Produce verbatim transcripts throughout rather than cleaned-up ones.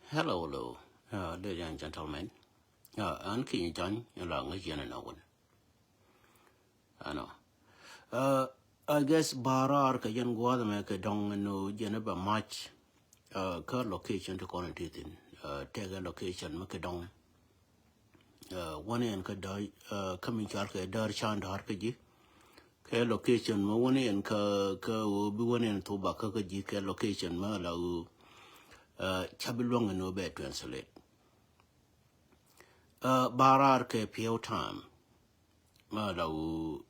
Hello, hello, uh, ladies and gentlemen. Uh, an ki̱ny jɔny in la ŋäc yɛn ɛn a wun. Ɛnɔ. Uh, I guess ba raar kɛ yɛn gua̱a̱th mɛ kɛ dɔŋ ɛn ɣöö jɛn ɛ bɛ mac. Uh, kä location ti kɔn in ti thin. Uh, tekɛ location mɛ kɛ dɔŋ. Uh, wani ɛn kä däär, uh, kä mi cual kɛ däär can däär kä ji̱. Kɛ location mɛ wani ɛn kä, kä ɣöö bi wani ɛn thuba kä kä ji̱ kɛ location mɛ la ɣöö, uh, ca bi luäŋ ɛn ɣöö bɛ translate. Uh, ba raar kɛ piɛw time. Mɛ la ɣöö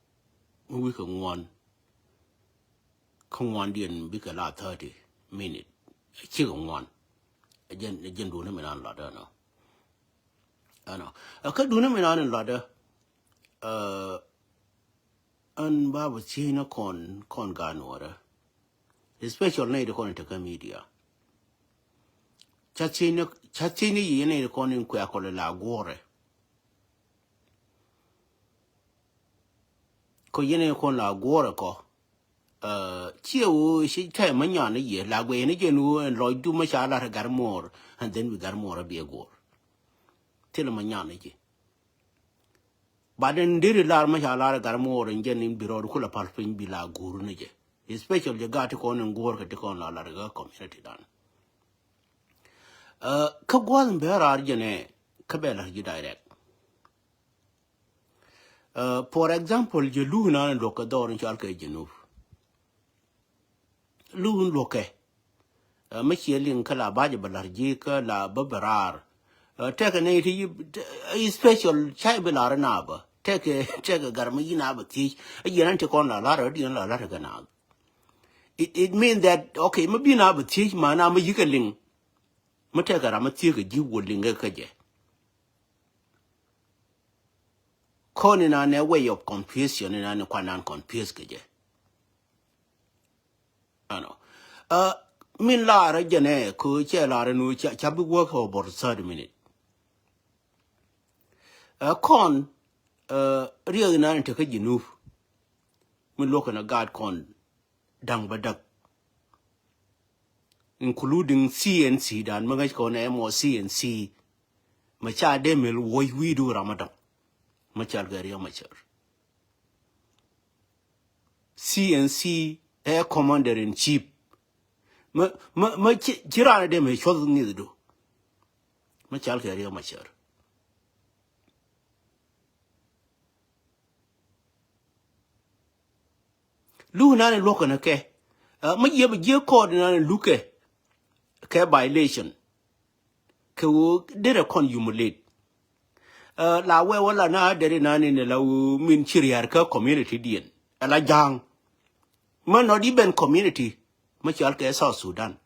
mi wi̱i̱ kɛ ŋuan. Kä ŋuandiɛn bikɛ la thirty minute. Cikɛ ŋuan. Ɛ jɛn, ɛ jɛn duuni mi nan latdä nɔ. Ɛnɔ. Ɛ kä duuni mi nan latdä. Ɛ, ɛn ba bɛ thiecnä kɔn, kɔn gaat nuɔrä. Especially nɛy ti kɔn in te kä media. Ca thiecnä, ca thiecnä yiëë nɛy ti kɔn in kuɛ kɔlɛ la guɔrɛ. Kɔ yɛn in kɔn la guɔrɛ kɔ. Ɛ, ciɛ ɣöö ci tɛm mä nyan ni yɛ la guɛ ni jɛn ɣöö ɛn lɔcdu mä ca lar ɛ gat muɔɔr, and then bi gat muɔɔr a bi ɛ guɔr. Thilɛ mä nyan ni ji̱. But in deri lar mä ca lar ɛ gat muɔɔr in jɛn in bi rɔɔd kulɛ pal piny bi la guur ni jɛ. Especially jɛ gat ti kɔn in guɔr kɛ ti kɔn la lar ɛ kä community dan. Ɛ, kä gua̱th in bɛ raar jɛn ɛ kä bɛ lar ji̱ direct. Uh, for example, jɛ luuk nan luɔk kɛ dhɔr in cɔal kɛ Junub. Luuk in luɔk kɛ. Uh, mi ciɛ liŋ kä la ba jɛ bɛ lar ji̱ kä la bä bɛ raar. Uh, tekɛ nɛy ti yi, te-, uh, special ca bi lar na bä. Tekɛ, tekɛ gar mi yi na bä thiec. A yɛn an ti kɔn la lar, a diɛn la lar kɛ na. It, it mean that, okay, mi bi na bä thiec ma na mi yi kɛ liŋ. Mi tekɛ ram mi thiec kɛ ji̱ wä liŋ kɛ kɛ jɛ. Kɔn inan ɛ way of confusion inan ɛ kuan nan confuse kɛ jɛ. Ɛnɔ. Ɛ, min laarä jɛn ɛ kɛ cɛ laarä nu ca, ca bi work over thirty minute. Ɛ, kɔn, ɛ, riɛk inan ɛ te kä Junub. Mi luɔk kɛn ɛ gaat kɔn da̱ŋ bä däk. Including C N C dan mi ŋäc kɔn ɛ mɔ C N C. Ma ca dee mel wuɔc wi̱i̱du ram a däŋ. Ma cal kɛ Riek Machar. C N C ɛ commander in chief. Ma, ma, ma ci, ci raan dee mel cuɔth ŋi̱thdu. Ma cal kɛ Riek Machar. Luk nan in luɔk kɛn kɛ. Ɛ, mi jiɛ bi jiɛ kɔɔd nan in luk kɛ. Kɛ violation. Kɛ ɣöö derɛ kɔn humiliate. Ɛ, la wee wä la na deri nan in la ɣöö min ci riar kä community diɛn. Ɛ la ja̱a̱ŋ. Mɛ not even community. Mɛ cɔal kɛ South Sudan.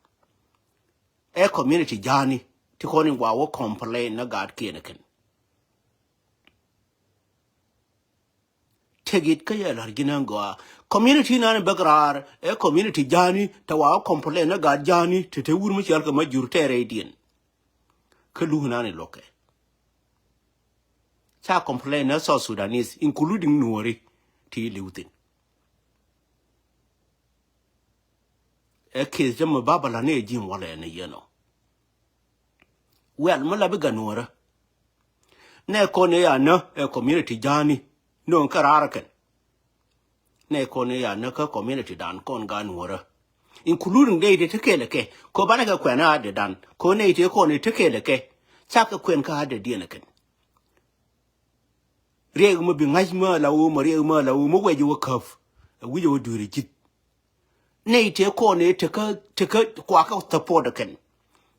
Ɛ community ja̱a̱ni. Ti kɔn in gua wä complain na gaat kiɛn kɛn. Tëk it kä yɛ la̱r ji̱n ɛn gɔaa. Community nan bäk raar ɛ community ja̱a̱ni te wa complain ɛ gat ja̱a̱ni te te wur mi cɔal kɛ ma jur tɛɛrɛ idiɛn. Kä luk nan iluɔkɛ. Ca complain ɛ South Sudanese, including Nuɔri ti liw thin. Ɛ case jɛ mi ba bä la̱t ni ɛ ji̱ in walɛ ni yɛn ɔ. Well, mi la bi gan wärä. Nɛ kɔn ɛ ya nä ɛ community ja̱a̱ni. Nööŋ kä raar kɛn. Nɛ kɔn ɛ ya nä kä community dan kɔn gan wärä. Including nɛy ti ti kɛl ɛ kɛ. Kɔ banɛ kɛ kuɛn a dee dan. Kɔ nɛy ti kɔn ɛ ti kɛl ɛ kɛ. Cakɛ kuɛn kä a dee diɛn ɛ kɛn. Riɛk mi bi ŋa̱c mi ala woo mi riɛk mi ala woo mi wɛc wä käp. Ɛ wi̱c wä dui̱r ji̱th. Nɛy tëë kɔn ëë tekä tekä kuakä support kɛn.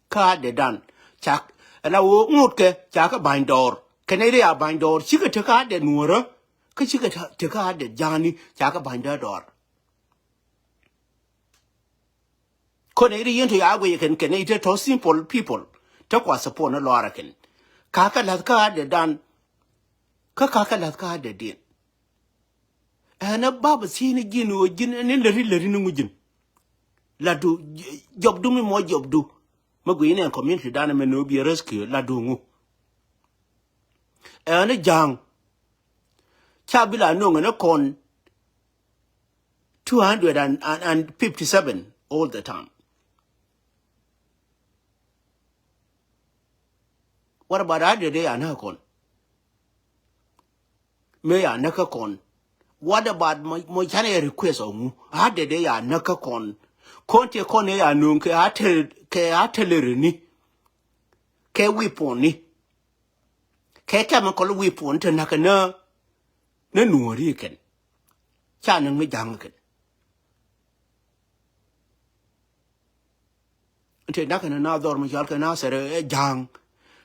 Kä a dee dan cak ala woo ŋot kɛ cakɛ ba̱ny dɔɔr kɛn ɛ ri a ba̱ny dɔɔr cikɛ tekä a dee nuɔrä. Kä cikɛ tekä a dee ja̱a̱ni cakɛ ba̱ny dee dɔɔr. Kɔn ɛ ri yɛn tɔ ya guɛy kɛn kɛn ɛ itɛ tɔ simple people. Te kua support ni lɔaarɛ kɛn. Kakä la̱th kä a dee dan. Kä kakä la̱th kä a dee diɛn. Ɛn ɛ bap thiec ni ji̱n ɣöö ji̱n ni läri läri ni ŋu ji̱n. Latdu jɔpdu mi mɔ jɔpdu. Mi gui ni ɛn community dan mɛ ni ɣöö biɛ rescue latdu ŋu. Ɛn ɛ ja̱a̱ŋ. Ca bi la no̱ŋ ɛn ɛ kɔn two hundred and fifty seven all the time. What about a dede ya näk kɔn? Mëë ya näk kä kɔn. What about mɔ, mɔ canɛ request ɔ ŋu? A dede ya näk kä kɔn. Kɔn tiɛ kɔn ɛ ya nuŋ kɛ a tel, kɛ a teleri ni. Kɛ weapon ni. Kɛ chemical weapon te näk kɛ nä, nä nuɔri kɛn. Ca näk mi ja̱ŋ kɛn. Te näk kɛn na dhɔr mi cɔal kɛ Nasir ɛ ja̱ŋ.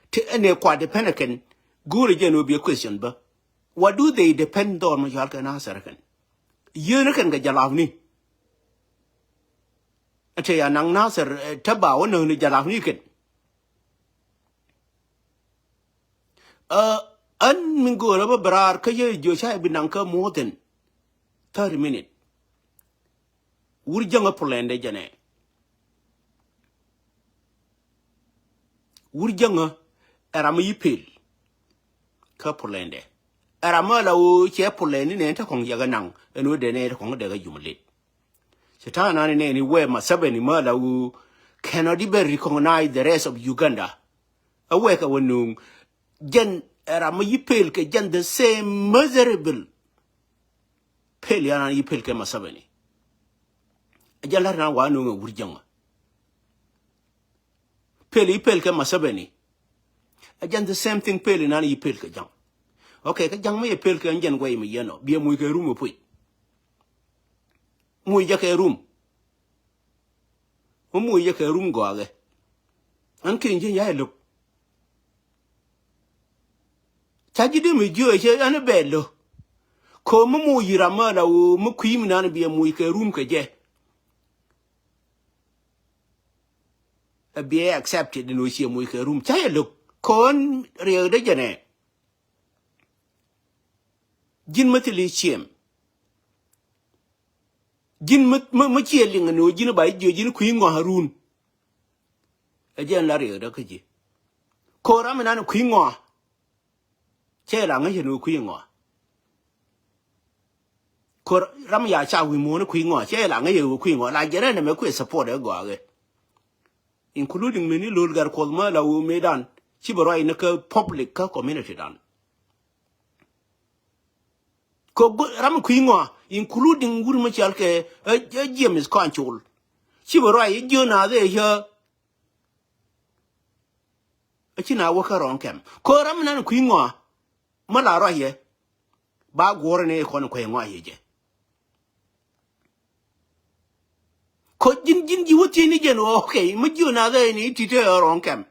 Te ɛn ɛ kua depend kɛn. Go̱o̱rɛ jɛn wä bi a question bä. What do they depend dhɔr mi cɔal kɛ Nasir kɛn? Yien kɛn kɛ jalabni. Te ya naŋ Nasir ɛ te ba wä näk ni jalabni kɛn. Ɛ, ɛn mi go̱o̱rä bä bɛ raar kä yɛ jiö ca bi naŋ kä more than thirty minute. Wur jäŋä pulɛndɛ jɛnɛ. Wur jäŋä ɛ ram mi yi pel. Kä pulɛndɛ. Ɛ ram mi la woo cɛ pulɛndi nɛ te kɔŋ yɛ kɛ naŋ ɛn woo dɛ nɛ te kɔŋ dɛ kɛ jum lit. Ci ta̱a̱ nani nɛni wee Museveni mala wu cannot even recognize the rest of Uganda. A wee kɛ wä nuŋ jɛn ɛ ram mi yi pel kɛ jɛn the same miserable pel ya nani yi pel kɛ Museveni. A jɛn lar na wa nuŋ a wur jäŋ a pel yi pel kɛ Museveni. A jɛn the same thing pel yi nani yi pel kɛ jaŋ. Okay, kɛ jaŋ mi yɛ pel kɛ jɛn wee mi yɛn ɔ bi a muc kɛ rum a puc. Muc jɛ kɛ rum. Mi muc jɛ kɛ rum gɔakɛ. Ɛn ken ji̱ ya̱ lo̱k. Ca ji̱ dee mi jiö cɛ ɛn bɛ lo̱. Ko mi muc yi ram mi la woo mi kui̱ mi nan bi a muc kɛ rum kɛ jɛ. A bi a accepted in woo ci a muc kɛ rum ca yɛ lo̱k. Ko ɛn riɛk dee jɛ nɛ. Ji̱n mi thil i̱ ciɛm. Ji̱n mi, mi, mi ciɛ liŋ ni wä ji̱n ba i̱ jiö ji̱n kui̱ ŋɔ̱a̱ run. Ɛ jɛn la riɛk dä kä ji̱. Ko ram inan kui̱ ŋɔ̱a̱. Cɛ la ŋäc ni wä kui̱ ŋɔ̱a̱. Ko ram ya ca wi̱i̱ muɔ̱ɔ̱n kui̱ ŋɔ̱a̱ cɛ la ŋäc ni wä kui̱ ŋɔ̱a̱ la jɛn ɛn ɛmɛ kui̱ support ɛ gɔaa kɛ. Including mini lo̱l gɛr kuɔth mä la wä mëëdan ci bɛ ruac ni kä public kä community dan. Kɛ ram kui̱ ŋɔa including wur mi cɔal kɛ ɛ James Kɔancol. Ci bɛ ruac i̱ jiö naath ëë yä. Ɛ ci na wä kä rɔ̱ɔ̱ŋ kɛm kɛ ram nan kui̱ ŋɔa. Mä la ruac yɛ ba guɔ̱r ni kɔn kui̱ ŋɔa yɛ jɛ. Kɔ ji̱n ji̱n ji̱ wä thiec ni jɛn ɣöö okay mi jiö nath ɛ ni ti̱t ɛ rɔ̱ɔ̱ŋ kɛm.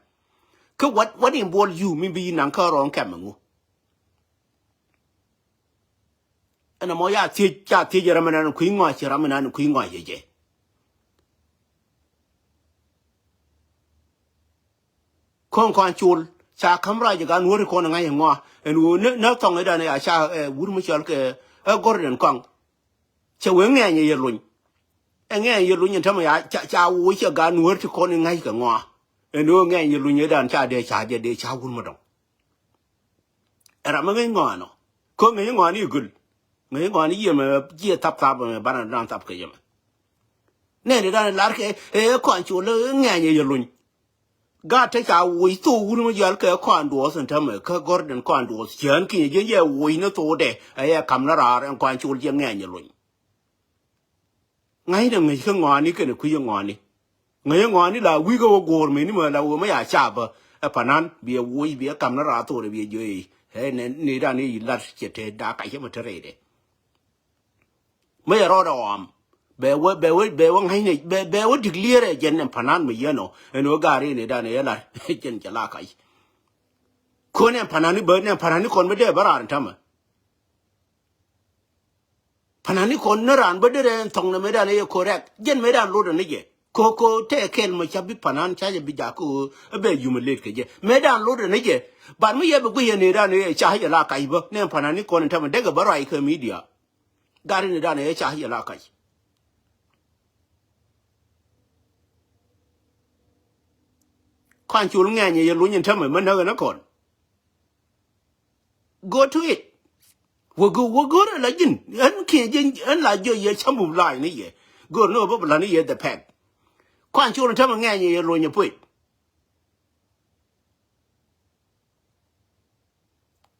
Kä what, what involve you mi bi naŋ kä rɔ̱ɔ̱ŋ kɛm ɛŋu? Ɛn ɛmɔ ya thiec ca thiec ɛ ram ɛnan kui̱ ŋɔac ci ram ɛnan kui̱ ŋɔac yɛ jɛ. Kɔn Kɔancol ca ka̱m rac ɛ gan wä ri kɔn ɛ ŋa̱c ɛ ŋɔa ɛn ɣöö nä thɔŋ idan ya ca ɛ wur mi cɔal kɛ ɛ Gordon Kɔaŋ. Cɛ wee ŋɛɛny ɛ yɛ lony. Ɛ ŋɛɛny yɛ lony ɛn tämɛ ya ca, ca woc cɛ gaat nuäär ti kɔn i̱ ŋa̱ckɛ ŋɔaa. Ɛn ɣöö ŋɛɛny yɛ lony ëëdan ca dee ca jɛ dee ca wun mi dɔ̱ŋ. Ɛ ram mi ŋäc ŋɔaa nɔ. Kä ŋäc ŋɔaa ni göl. Ŋäc ŋɔaa ni yiëmɛ jiɛ thap thap ɛmɛ banɛ dan thap kɛ yɛmɛ. Nɛɛni dan lar kɛ ɛ Kɔancol ŋɛɛny ɛ yɛ lony. Gat te ca woc thok wun mi jɔal kɛ kɔan duɔth in tämɛ kä Gordon kɔan duɔth ciän kinyɛ jiɛn yɛ woc ni thokdɛ ɛ yɛ kam ni raar ɛn Kɔancol jiɛ ŋɛɛny ɛ lony. Ŋa̱cnɛ ŋäc kä ŋɔaani kɛnɛ kui̱ ɛ ŋɔaani. Ŋäc ɛ ŋɔaani la wi̱i̱ kä wä go̱o̱r mëni mɛ la wä mɛ ya ca bä ɛ panan bi ɛ woc bi ɛ kam ni raar thokdɛ bi ɛ jiö i̱ ɛ nɛ ni dan i̱ lat cɛ te daa kac cɛ mɛ te rɛydɛ. Mä yɛ rɔɔdɛ ɣɔam bɛ wä bɛ wä bɛ wä ŋa̱cnɛ bɛ bɛ wä dik lier ɛ jɛn nɛ panan mi yɛn ɔ ɛn wä gaari ni dan ɛ yɛ la jɛn cɛ la kac. Ko nɛ panan ni bä nɛ panan ni kɔn bä dee bä raar in tamɛ. Panan ni kɔn ni raan bä dee rɛ ɛn thɔŋ nɛ mɛ dan ɛ yɛ correct jɛn mɛ dan lotdɛ ni jɛ. Ko ko tɛ kɛl mɛ ca bi panan ca jɛ bi jak ko ɛ bɛ yum ɛ let kɛ jɛ mɛ dan lotdɛ ni jɛ. Ban mi yɛ bi guiyɛ ni dan ɛ ca jɛ la kac bä nɛ panan ni kɔn in tamɛ dee kɛ bä ruac kɛ media. Gari ni dan ɛ ca yɛ la kac. Kɔancol ŋɛɛny ɛ yɛ luny in tämɛ mä näk ɛn ɛ kɔn. Go to it. Wä gö wä gör ɛ la ji̱n ɛn kiɛ ji̱n ɛn la jiö yɛ cämbum la̱a̱c ni yɛ. Gör ni wä bä bɛ la ni yɛ the pack. Kɔancol in tämɛ ŋɛɛny ɛ yɛ luny ɛ puec.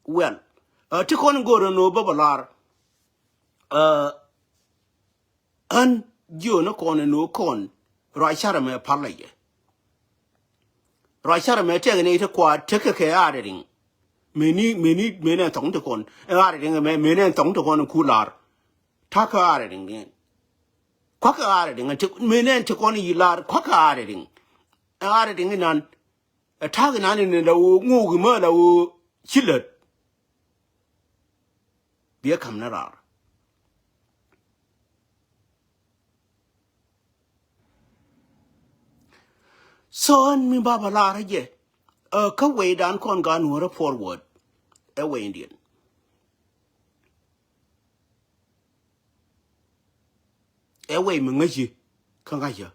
Well, ɛ ti kɔn in go̱o̱r ɛn ɣöö bä bä lar. Ɛ ɣän jiöönä kɔn ɛn ɣöö kɔn ruac carɛ mɛ pal la yɛ. Ruac carɛ mɛ tɛk ni ti kua tekɛ kɛ aarɛ riŋ. Meni meni meni ɛn thɔŋ ti kɔn ɛ aarɛ riŋ mɛ meni ɛn thɔŋ ti kɔn in ku lar. Ta̱kä aarɛ riŋ. Kuakä aarɛ riŋ meni ɛn ti kɔn yi lar kuakä aarɛ riŋ. Ɛ aarɛ riŋ inan. Ɛ ta̱a̱k inan in la ɣöö ŋo̱o̱k imä la ɣöö ci lät. Biɛ ka̱m ni raar. So ɣän mi baba lar jɛ ɛ kä wecdan kɔn gan wärä forward. Ɛ wecdiɛn. Ɛ wec mi ŋäci kä ŋa̱cä.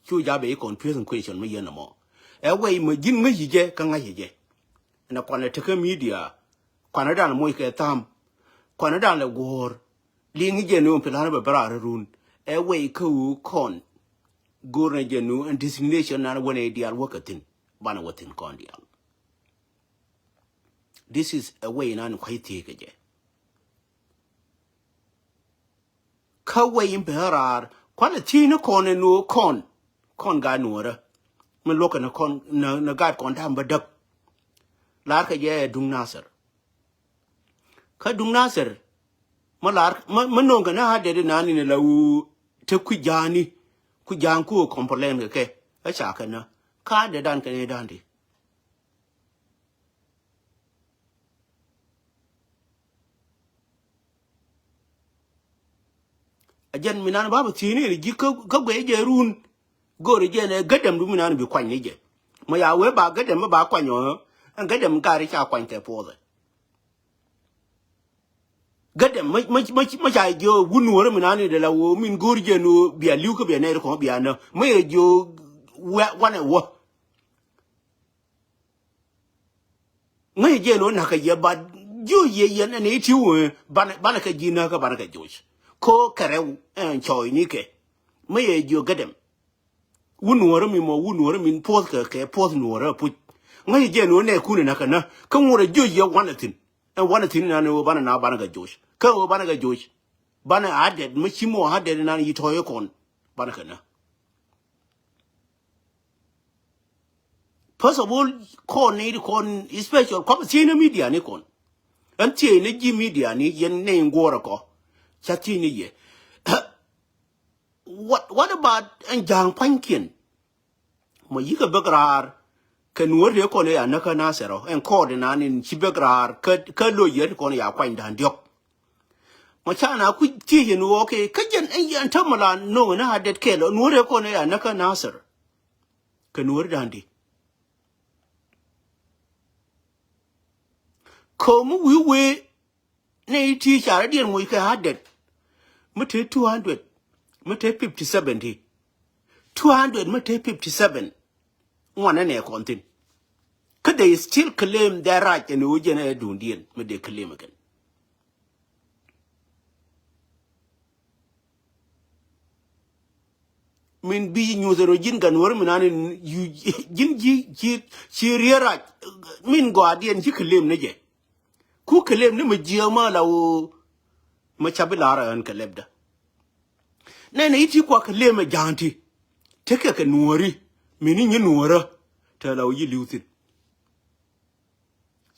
Cu ja bɛ i̱ confusing question mi yɛn ɛmɔ. Ɛ wec mi ji̱n ŋäci jɛ kä ŋa̱cä jɛ. Ɛn ɛ kuanɛ tekä media. Kuanɛ dan moc kɛ tham. Kuanɛ dan lɛ guɔ̱ɔ̱r. Liŋ jɛ ni ɣöö pi̱ la̱rä bɛ bɛ raar run. Ɛ wec kä ɣöö kɔn go̱o̱r nɛ jɛ nu ɛn destination nan wänɛ diaal wäkä thi̱n. Banɛ wä thi̱n kɔn diaal. This is a way nan kua̱c thiec kɛ jɛ. Kä wec in pɛ raar kualɛ thiec ni kɔn ɛn ɣöö kɔn kɔn gaat nuɔ̱ɔ̱rä. Mi luɔ̱kɛ ni kɔn ni gaat kɔn da̱a̱m bä däk. La̱rkɛ jɛ ɛ duŋ Nathir. Kä duŋ Nathir mi lar mi no̱o̱ŋkɛ ni adet inan in la wu te kui̱ ja̱a̱ni kui̱ ja̱a̱n ku complain kɛ kɛ. Ɛ ca kɛ nä ka adet dan kɛ ni dan di. A jɛn mi nan ba bi thi̱i̱ni ji̱ kä guɛ jɛ run. Go̱o̱ri jɛ nɛ gädɛm du mi nan bi kuany ni jɛ. Mɛ ya wee ba gädɛm ba kuany ɔ ɛn gädɛm gari ca kuany kɛ puɔthɛ. Gädɛm mä, mä, mä, mä ca jiö wun nuɔrä mi nani de la wo min go̱o̱r jɛ nu bia li̱w kä bia nɛr kɔŋ bia nä. Mä yɛ jiö wanɛ wä. Mä yɛ jɛ nu nakä yɛ ba jiö yɛ yɛn ɛn iti wä banɛ, banɛ kɛ ji̱ nä kä banɛ kɛ joc. Ko kɛrɛ ɛn cɔy ni kɛ. Mä yɛ jiö gädɛm. Wun nuɔrä mi mɔ wun nuɔrä min puɔth kɛ kɛ puɔth nuɔrä puc. Ŋäc jɛ nuɔrä nɛ kun na kɛ na kä ŋuɔrä jiöc yɛ wanɛ thi̱n. Ɛn wanɛ thi̱n na ni wä banɛ na banɛ kɛ joc kä wä banɛ kɛ joc. Banɛ a dɛt mä ci mɔ a dɛt na ni yi tɔ̱ yɛ kɔn banɛ kɛ na. First of all kɔn ni kɔn special kɔp thi̱n ni media ni kɔn. Ɛn thi̱n ni ji̱ media ni yɛn ni ŋuɔrä kɔ ca thi̱n ni yɛ. What, what about ɛn ja̱a̱ŋ pa̱nykiɛn? Mɔ yikɛ bek raar kɛ nuɔ̱ɔ̱r tëë kɔn ëë anäkä Nathir ɔ ɛn kɔɔt inan in ci bek raar kä, kä loc yɛ ti kɔn ëë a kuany da̱a̱n diɔ̱k. Mɔ ca na kui̱ thiec in ɣɔɔk ëë kä jɛn ɛn yɛn täm ala no̱o̱ŋ in a det kɛl ɔ nuɔ̱ɔ̱r tëë kɔn ëë anäkä Nathir. Kɛ nuɔ̱ɔ̱r da̱a̱n di. Ko̱mi wi̱i̱ wee Nɛ i̱ ti carɛ diɛn moc kɛ adet. Mi te two hundred, mi te fifty seven ti. Two hundred mi te fifty seven. Ŋuan nɛ nɛ kɔn thin. Kä they still claim their right ɛn ɣöö jɛn ɛ duundiɛn mi dee claim kɛn. Min bi nyuuth ɛn ɣöö ji̱n gan wär mi nan in ji̱n ji̱ ci, ci rier rac. Min gɔaa diɛn ci claim ni jɛ. Ku kɛ lem ni mɛ jiɛ ma la wo. Mɛ ca bi lar ɣän kɛ lɛpdä. Nɛnɛ i̱ ti kua kɛ lem ɛ ja̱a̱n ti. Tekɛ kɛ nuɔ̱ɔ̱ri. Mini nyi nuɔ̱ɔ̱rä. Te la wo yi li̱w thi̱n.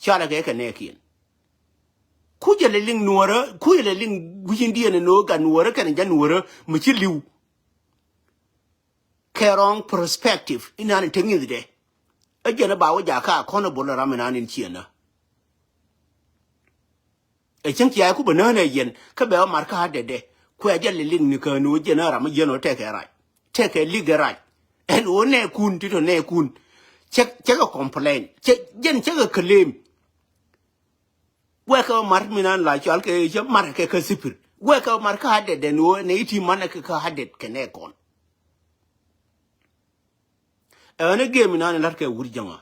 Ca la kɛ kɛ nɛɛkiɛn. Ku jɛ lɛ liŋ nuɔ̱ɔ̱rä. Ku jɛ lɛ liŋ gui̱cin diɛn ɛ no̱o̱ gat nuɔ̱ɔ̱rä kɛnɛ ja̱ nuɔ̱ɔ̱rä. Mɛ ci li̱w. Kɛ wrong perspective inan in te ŋi̱thdɛ. Ɛ jɛn ɛ ba wä jakä accountable ram inan in ciënä. Ɛ cäŋ cia ku bä nään ɛ yɛn kä bɛ wä mar kä adɛdɛ. Kuɛ jɛ lɛ liŋ ni kään wä jɛn ɛ ram ɛ yɛn wä tɛkɛ rac. Tɛkɛ likɛ rac. Ɛn wä nɛɛkun ti tɔ nɛɛkun. Cɛ, cɛ kɛ complain. Cɛ jɛn cɛ kɛ claim. Wekɛ mar mi nan la cual kɛ cä mar kɛ kä sipir. Wekɛ mar kä adɛt den wä nɛ iti man kɛ kä adɛt kɛ nɛ kɔn. Ɛn ɛ gem mi nan lat kɛ wur jäŋä.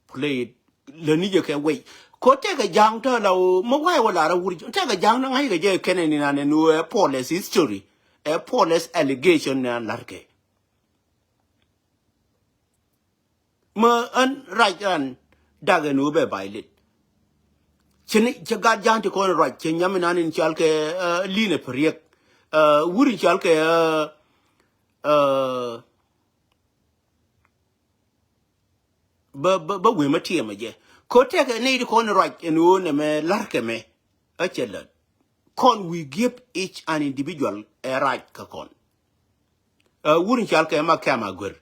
Play it. Lä ni jɛ kɛ wei. Ko tɛkɛ ja̱a̱ŋ tɔ la wä ma wa̱i̱ wä lar a wur jäŋä tɛkɛ ja̱a̱ŋ na ŋa̱c kɛ jɛ kɛnɛ ni nan ɛn wä ɛ police history. Ɛ police allegation ni an lat kɛ. Mä ɣän rac ran Dak ɛn ɣöö bɛ violate. Cɛ ni, cɛ gat ja̱a̱ŋ ti kɔn ruac, cɛ nyam inan in cɔal kɛ, eh, Linɛ Pariek. Eh, wur in cɔal kɛ, eh, eh, bä, bä, bä wee mä tiɛmä jɛ. Ko tɛkɛ nɛy ti kɔn ruac ɛn ɣöö nɛmɛ la̱rkɛ mɛ. Ɛ cɛ lät. Kɔn we give each an individual ɛ right kä kɔn. Ɛ wur in cɔal kɛ ma kɛm a guer.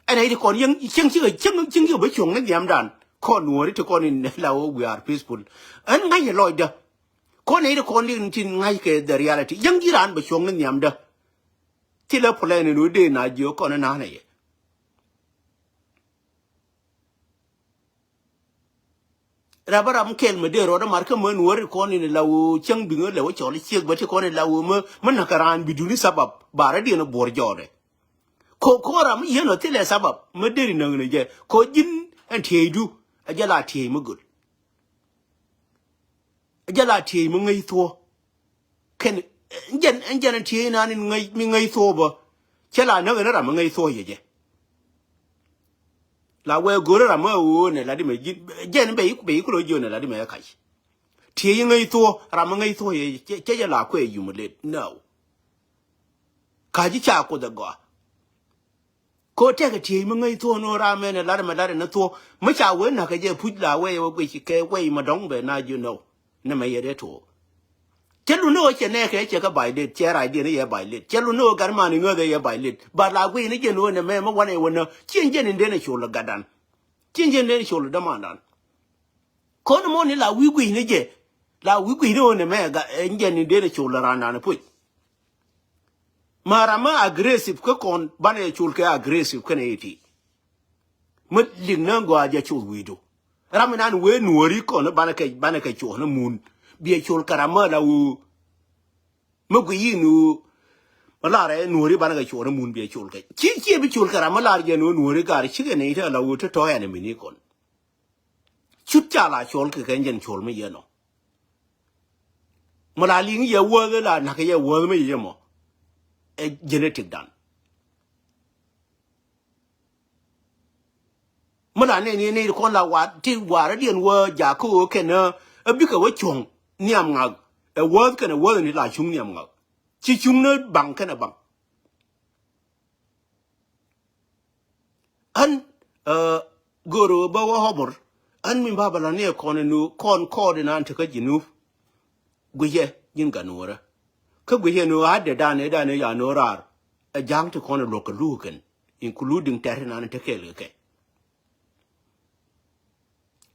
Ɛn ɛ ti kɔn yɛŋ cieŋ cikɛ cieŋ cieŋ cikɛ bä cuɔ̱ŋ ni nhiamdan. Kɔn nuɔri ti kɔn in la wä we are peaceful. Ɛn ŋa̱c ɛ lɔcdä. Kɔn ɛ ti kɔn in tin ŋa̱c kɛ the reality. Yɛŋ ji̱ raan bä cuɔ̱ŋ ni nhiamdä. Thilɛ plan in wä dee na jiök kɔn in naan ɛ yɛ. Rap bä ram kɛl mi dee rɔɔdä mar kä män wä ri kɔn in la wä cäŋ biŋä lɛ wä cɔl ciek bä ti kɔn in la wä mä, mä nakä raan bi duni sabab ba rɛ diɛn buɔr jɔɔdɛ. Ko, ko ram yien ɔ thilɛ sabab mä deri näŋ ni jɛ. Ko ji̱n ɛn tieydu a jɛ la tiey mä göl. A jɛ la tiey mä ŋäc thuɔ. Kɛn, ɛn jɛn, ɛn jɛn tiey nan in ŋäc, mi ŋäc thuɔ bä. Cɛ la näk ɛn ram mi ŋäc thuɔ yɛ jɛ. La wee go̱o̱rä ram mi a ɣöö nɛ la di mɛ ji̱n, jɛn bɛ yi, bɛ yi kulo jiö nɛ la di mɛ kac. Tiey ŋäc thuɔ, ram mi ŋäc thuɔ yɛ, cɛ, cɛ jɛ la kuɛ yum lɛ, no. Ka ji̱ ca kuoth ɛ gɔaa. Ko tɛkɛ tiey mi ŋäc thuɔ̱k ni ram mɛn ɛ lat ɛmɛ lat ɛn thuɔ̱k mi ca wee na̱k kɛ jɛ puc la wee wee guic kɛ wee ma dɔ̱ŋ bɛ na ji̱ nɔ. Ni mɛ yɛ dee tuɔɔk. Cɛ lun ni ɣöö cɛ nɛɛkɛ cɛ kɛ bac det cɛ rac diɛn yɛ bac let cɛ lun ni ɣöö gat man iŋäth ɛ yɛ bac let. But la guic ni jɛn ɣöö nɛ mɛ mi wanɛ wä nä ci ɛn jɛn in den ɛ col ɛ gatdan. Ci ɛn jɛn in den ɛ col ɛ dämandan. Kɔn mɔ ni la wi̱i̱ guic ni jɛ la wi̱i̱ guic ni ɣöö nɛ mɛ ɛn jɛn in den ɛ col ɛ randan ɛ puc. Ma ram mi aggressive kä kɔn banɛ col kɛ aggressive kɛnɛ iti. Mi lik ni gɔaa jɛ col wi̱i̱du. Ram inan wee nuɔ̱ɔ̱ri kɔn banɛ kɛ, banɛ kɛ cuɔ̱ɔ̱n mun. Biɛ col kɛ ram mi la wu. Mi gui yin wu. Mi lar ɛ nuɔ̱ɔ̱ri banɛ kɛ cuɔ̱ɔ̱n mun biɛ col kɛ. Ci, ci bi col kɛ ram mi lar jɛ nuɔ̱ɔ̱ri gar cikɛ ni iti la wu ti tɔ̱ ɛn mini kɔn. Cut ca la col kɛ kɛ jɛn col mi yɛn ɔ. Mi la liŋ yɛ wäth la nak yɛ wäth mi yɛ mɔ. Ɛ genetic dan. Mi la nɛn yɛ nɛy ti kɔn la wa ti warä diɛn wä jakä ɣöö kɛn ɛ bikɛ wä cuɔ̱ŋ nhiam ŋak. Ɛ wäth kɛn ɛ wäth ni la cuŋ nhiam ŋak. Ci cuŋ ni baŋ kɛn ɛ baŋ. Ɣän, ɛ, gör ɣöö bä wä ɣɔbur. Ɣän mi ba bä la ni ɛ kɔn ɛ nu kɔn kɔɔd inan tekä Jinub. Guicɛ ji̱n gat nuɔrä. Kä guicɛ nu a dee dan ɛ dan ɛ ya nu raar. Ɛ ja̱a̱ŋ ti kɔn ɛ luɔk kɛ luuk kɛn, including tɛr inan ɛ te kɛɛl kɛ kɛ.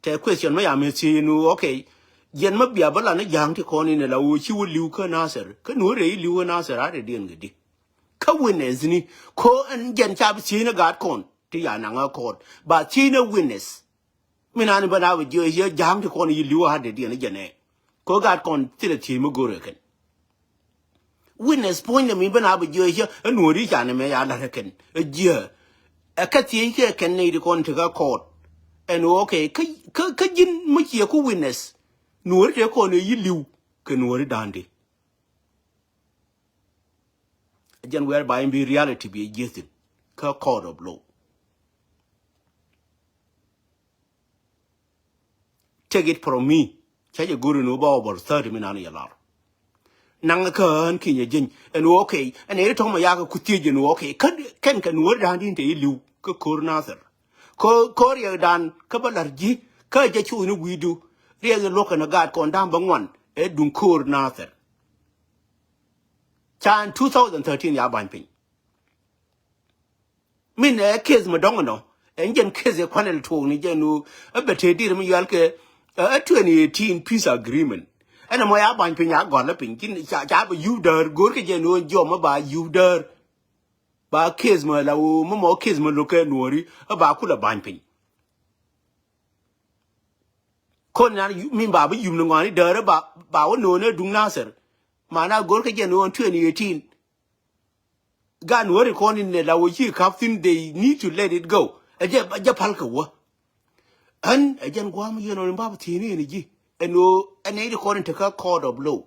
Tɛ question mä ya mɛ thiec nu, okay. Yɛn mä bia bä la ni ja̱a̱ŋ ti kɔn in ɛ la woo ci wä li̱w kä Nasir. Kä nu rɛy li̱w kä Nasir a dee diɛn kɛ di. Kä witness ni ko ɛn jɛn ca bi thiec ni gaat kɔn ti ya naŋ ɛ kɔn ba thiec ni witness. Mi nani bä na bi jiɛ yɛ ja̱a̱ŋ ti kɔn yi li̱w a dee diɛn jɛ nɛ. Ko gaat kɔn thilɛ thiec mi go̱r ɛ kɛn. Witness puɔ̱ny nɛ mi bä na bi jiɛ yɛ ɛ nuɔ̱ɔ̱ri ca nɛ mɛ ya la̱t ɛ kɛn ɛ jiɛ. Ɛ kä thiec kɛ kɛn nɛ ti kɔn ti kä court. Ɛn ɣöö kɛ kä, kä, kä ji̱n mi ciɛ ku witness. Nuɔ̱ɔ̱ri tɛ kɔn ɛ yi li̱w kɛ nuɔ̱ɔ̱ri da̱a̱n di. Jɛn whereby in bi reality bi ji̱ thin kä court of law. Take it from me. Cä jɛ go̱r in wä ba over thirty mi nan yɛ lar. Naŋ kä ɣän kinyɛ jeny ɛn wä okay ɛn ɛ ri tɔ̱mɔ yakɛ ku thiec ɛn wä okay kɛn kɛ nuɔ̱ɔ̱ri da̱a̱n din te yi li̱w kä ko̱r Nathir. Ko̱r, ko̱r riɛk dan kä bä la̱r ji̱ kä jɛ cu in wi̱i̱du riɛk in luɔ̱k kɛn gaat kɔn da̱a̱n bä ŋuan ɛ duŋ ko̱r Nathir. Can two thousand thirteen ya ba̱ny piny. Min ɛ case mi dɔ̱ŋ nɔ ɛn jɛn case ɛ kuanɛ tuɔɔk ni jɛn wu ɛ bɛ te dir mi yual kɛ ɛ twenty eighteen peace agreement. Ɛn ɛmɔ ya ba̱ny piny a gɔl ɛ piny kin ca, ca bɛ yup däär go̱o̱r kɛ jɛn wu ɛn jiɔm ɛ ba yup däär. Ba case mi la wu mi mɔ case mi lo̱k kɛ nuɔ̱ɔ̱ri ɛ ba kulɛ ba̱ny piny. Kɔn nan yu-, min ba bi yum ni ŋɔani däärä ba, ba wä no̱o̱n ɛ duŋ Nasir. Mana go̱r kä jɛ no̱o̱n twenty eighteen. Gan wä ri kɔn in nɛ la wä ci kap thin, they need to let it go. Ɛ jɛ, ɛ jɛ pal kɛ wä. Ɣän ɛ jɛn guam yɛn ɔ ni ba bi thieni ɛn ji̱. Ɛn ɣöö ɛn nɛ ri kɔn in tekä court of law,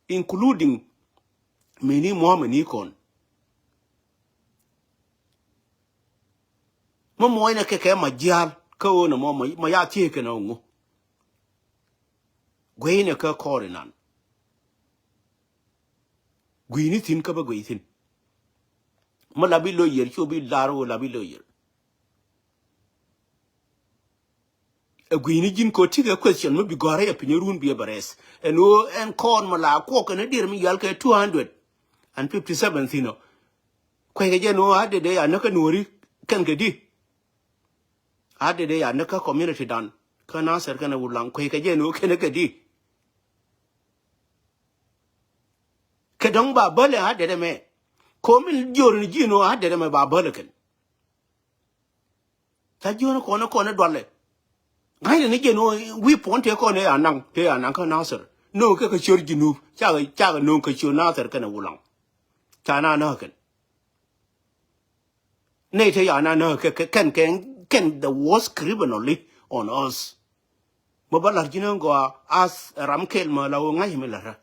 including mini muɔ̱mɛ ni kɔn. Mä muɔcnɛ kɛ kɛ ma jial kä ɣöö nɛ mɔ ma ya thiee kɛn ɛ ŋu. Gueynɛ kä kɔɔr inan. Gui̱ni thi̱n kä bä guey thi̱n. Mä la bi lo̱c yɛr cu bi lar ɣöö la bi lo̱c yɛr. Ɛ gui̱ni ji̱n kɛ ɣöö tikɛ question mi bi gɔ̱a̱r ɛ piny run bi ɛ bɛ rɛth ɛn ɣöö ɛn kɔɔr mi la kuɔk kɛn dier mi yal kɛ two hundred and fifty seven thi̱n ɔ. Kueckɛ jɛ ni ɣöö a dede ya näk kä nuɔ̱ɔ̱ri kɛn kɛ di. A dede ya näk kä community dan kä Nasir kɛn ɛ Wulaŋ kueckɛ jɛ ni ɣöö kɛn kɛ di. Kɛ dɔ̱ŋ ba bäl ɛ a dede mɛ. Komi jiör ni ji̱ ni ɣöö a dede mɛ ba bäl ɛ kɛn. Ca jiöni kɔn kɔn dualɛ. Ŋa̱cnɛ ni jɛn ɣöö wi̱i̱ puɔ̱n tëë kɔn ëë a naŋ tëë a naŋ kä Nasir. No̱o̱ŋ kɛ kɛ ciöör Junub cakɛ cakɛ no̱o̱ŋ kɛ ciöör Nasir kɛnɛ Wulaŋ. Ca na näk kɛn. Nɛy tëë ya na näk kɛ kɛ kɛn kɛn kɛn the worst criminally on earth. Mɛ bä la̱r ji̱n ɛn gɔaa as ram kɛl mɛ la ɣöö ŋa̱c mi la̱rä.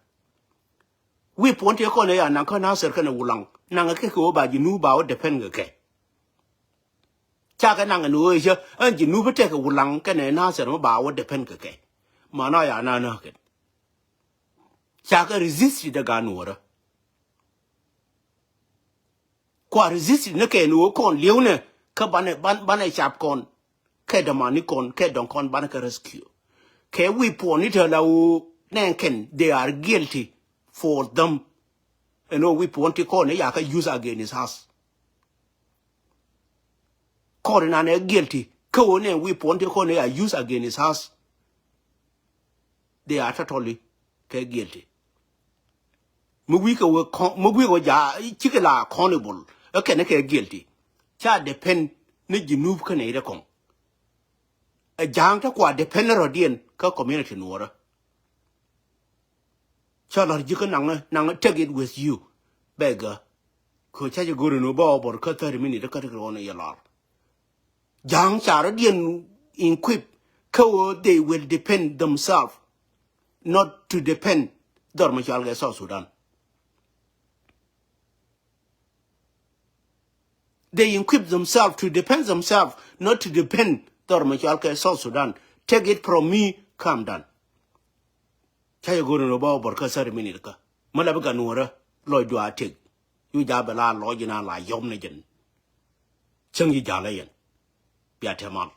Wi̱i̱ puɔ̱n tëë kɔn ëë ya naŋ kä Nasir kɛnɛ Wulaŋ naŋ kɛ kɛ ɣöö ba Junub ba wä depend kɛ kɛ. Cakɛ naŋ ɛn ɣöö cä ɛn Junub tekɛ Wulaŋ kɛnɛ Nasir mi ba wä depend kɛ kɛ. Mana ya na näk kɛn. Cakɛ resist dɛ gan wärä. Kua resist ni kɛ ɛn ɣöö kɔn li̱ewnɛ kä banɛ ban banɛ cap kɔn. Kɛ dämani kɔn kɛ dɔ̱ŋ kɔn banɛ kɛ rescue. Kɛ wi̱i̱ puɔ̱n ni te la ɣöö nɛn kɛn they are guilty for them. Ɛn ɣöö wi̱i̱ puɔ̱n ti kɔn ɛ ya kä use against us. Kɔn inan ɛ guilty kä ɣöö nɛn wi̱i̱ puɔ̱n ti kɔn ɛ ya use against us. They are totally kɛ guilty. Mi wi̱i̱ kɛ wee kɔn mi wi̱i̱ kɛ wee ja cikɛ la accountable ɛ kɛn kɛ guilty. Ca depend ni Junub kä nɛy rɛ kɔŋ. Ɛ ja̱a̱ŋ te kua depend rɔ̱diɛn kä community nuɔrä. Cä la̱r ji̱ kä naŋ naŋ take it with you. Bɛ gä. Kɛ ca jɛ go̱r in wä bä ɔbɔr kä thirty minute kä ti kɛ rɔɔn yɛ lar. Ja̱a̱ŋ ca rɔ̱diɛn equip kä ɣöö they will depend themselves, not to depend dhɔr mi cɔal kɛ South Sudan. They equip themselves to defend themselves, not to defend dhɔr mi cɔal kɛ South Sudan. Take it from me, calm down. Ca yɛ go̱r in wä bä wä bɔr kä thirty minute kä. Mä la bi gan wärä lɔc dua tek. Yu ja bɛ la lɔc in a la yɔm ni jɛn. Cäŋ yi jalä yɛn. Bia tɛmal.